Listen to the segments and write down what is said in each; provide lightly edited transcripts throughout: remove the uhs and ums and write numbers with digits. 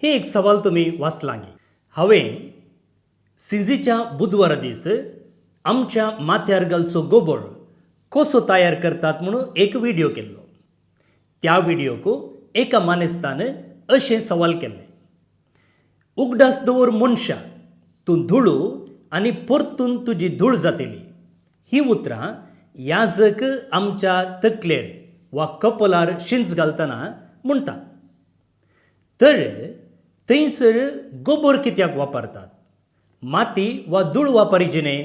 हें एक सवाल तुमी वाचलां गी? हांवें सिंजीच्या बुधवारा दीस आमच्या माथ्यार घालचो गोबोर कसो तयार करतात म्हणून एक व्हिडियो केल्लो. त्या व्हिडियोक एका मानेस्तान अशें सवाल केल्लें, उगडास दवर मनशा, तूं धुळू आनी परतून तुजी धूळ जातली. हीं उतरां याजक आमच्या तकलेर वा कपलार शिंच घालतना म्हणटा. तर थंयसर गोबोर कित्याक वापरतात, माती वा धूळ वापरिची न्हय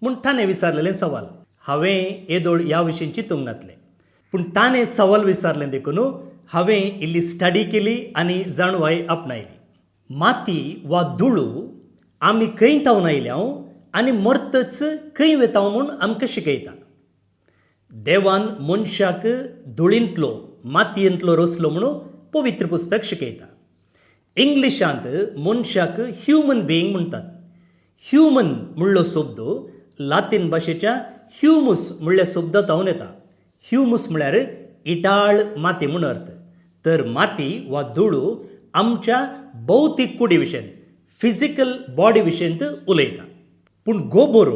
म्हूण ताणें विचारलेलें सवाल. हांवें येदोळ ह्या विशीं चिंतूंक नासलें, पूण ताणें सवाल विचारलें देखून हांवें इल्ली स्टडी केली आनी जाणवाय आपणायली. माती वा धुळू आमी खंय थावन आयल्या आनी मरतच खंय वेता म्हूण आमकां शिकयता. देवान मनशाक धुळींतलो, मातयेंतलो रचलो म्हणून पवित्र पुस्तक शिकयता. इंग्लिशांत मनशाक ह्युमन बियींग म्हणटात. ह्युमन म्हणलो शब्द लातीन भाशेच्या ह्युमूस म्हणल्या शब्दा थावन येता. ह्युमूस म्हळ्यार इटाळ माती म्हूण अर्थ. तर माती वा धुळू आमच्या भौतीक कुडी विशयन, फिजिकल बॉडी विशयंत उलयता. पूण गोबोर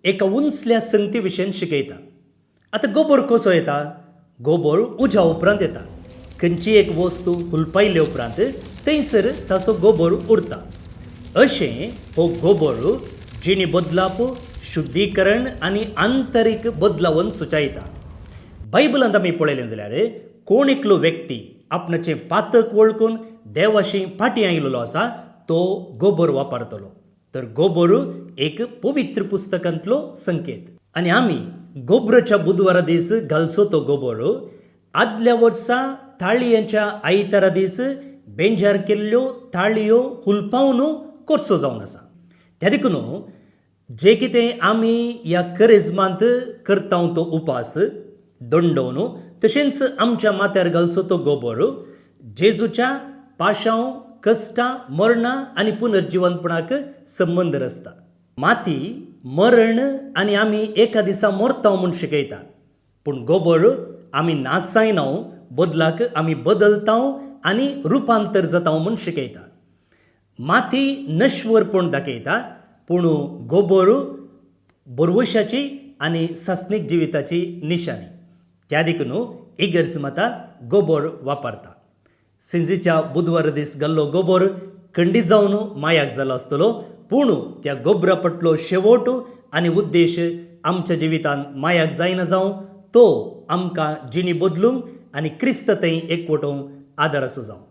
एका उंचल्या संगती विशयन शिकयता. आतां गोबोर कसो येता? गोबोर उज्या उपरांत येता. खंयची एक वस्तू हुलपायले उपरांत थंयसर ताचो गोबोर उरता. अशें हो गोबोर जिणी बदलाप, शुद्धीकरण आनी आंतरीक बदलावन सुचायता. बायबलांत आमी पळयलें जाल्यार कोण एकलो व्यक्ती आपणाचें पातक वळखून देवाशी फाटीं आयिल्लो आसा तो गोबोर वापरतलो. तर गोबोर एक पवित्र पुस्तकांतलो संकेत. आनी आमी गोबराच्या बुधवारा दीस घालचो तो गोबोर आदल्या वर्सा ताळयांच्या आयतारा दीस बेंजार केल्ल्यो ताळयो हुलपावन करचो जावन आसा. त्या देखून जे कितें आमी ह्या करेजमांत करता तो उपास दंडोवन, तशेंच आमच्या माथ्यार घालचो तो गोबोर जेजूच्या पाशांव, कश्टां, मरणां आनी पुनर्जिवंतपणाक संबंद आसता. माती मरण आनी आमी एका दिसा मरता म्हूण शिकयता, पूण गोबोर आमी नाश जायना, बदलाक आमी बदलता आनी रुपांतर जाता म्हूण शिकयता. माती नश्वरपण दाखयता, पूण गोबोर बरवशाची आनी सासणीक जिविताची निशाणी. त्या देखून इगर्ज माता गोबोर वापरता. सिंजीच्या बुधवार दीस घाल्लो गोबोर खंडीत जावन मायाक जालो आसतलो, पूण त्या गोबरा पटलो शेवट आनी उद्देश आमच्या जिवितांत मायाक जायना जावं, तो आमकां जिणी बदलूंक आनी क्रिस्त थंय एकवटोवंक आदार असो जावं.